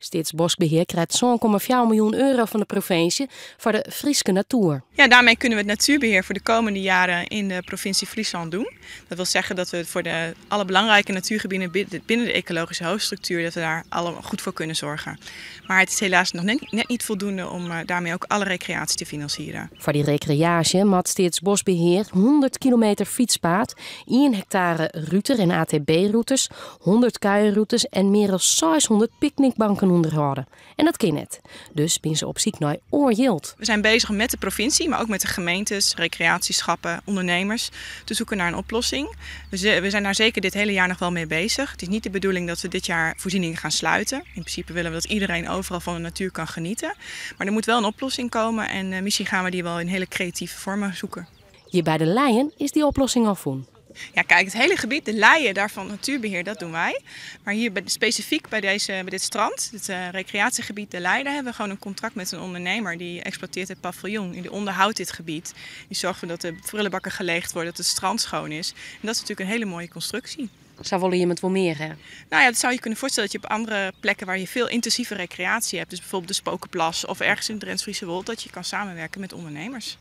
Steatsboskbehear krijt 7,4 miljoen euro fan de provinsje foar de Fryske natoer. Ja, daarmee kunnen we het natuurbeheer voor de komende jaren in de provincie Friesland doen. Dat wil zeggen dat we voor de alle belangrijke natuurgebieden binnen de ecologische hoofdstructuur, dat we daar allemaal goed voor kunnen zorgen. Maar het is helaas nog net niet voldoende om daarmee ook alle recreatie te financieren. Foar dy rekreaasje moat Steatsboskbehear 100 kilometer fytspaad, 1 hektare ruter- en ATB-rûtes, 100 kuierrûtes en mear as 600 picknickbanken ûnderhâlde. En dat kin net. Dus binne se op syk nei oar jild. We zijn bezig om met de provincie, maar ook met de gemeentes, recreatieschappen, ondernemers te zoeken naar een oplossing. We zijn daar zeker dit hele jaar nog wel mee bezig. Het is niet de bedoeling dat we dit jaar voorzieningen gaan sluiten. In principe willen we dat iedereen overal van de natuur kan genieten. Maar er moet wel een oplossing komen en misschien gaan we die wel in hele creatieve vormen zoeken. Hjir by De Leijen is dy oplossing al fûn. Ja, kijk, het hele gebied, de Leien, daarvan natuurbeheer, dat doen wij. Maar hier specifiek bij dit strand, het recreatiegebied de Leien, daar hebben we gewoon een contract met een ondernemer die exploiteert het paviljoen, die onderhoudt dit gebied. Die zorgt ervoor dat de prullenbakken geleegd worden, dat het strand schoon is. En dat is natuurlijk een hele mooie constructie. Zou willen je met wel meer, hè? Dat zou je kunnen voorstellen dat je op andere plekken waar je veel intensieve recreatie hebt, dus bijvoorbeeld de Spokenplas of ergens in het Drents-Friese Wold, dat je kan samenwerken met ondernemers.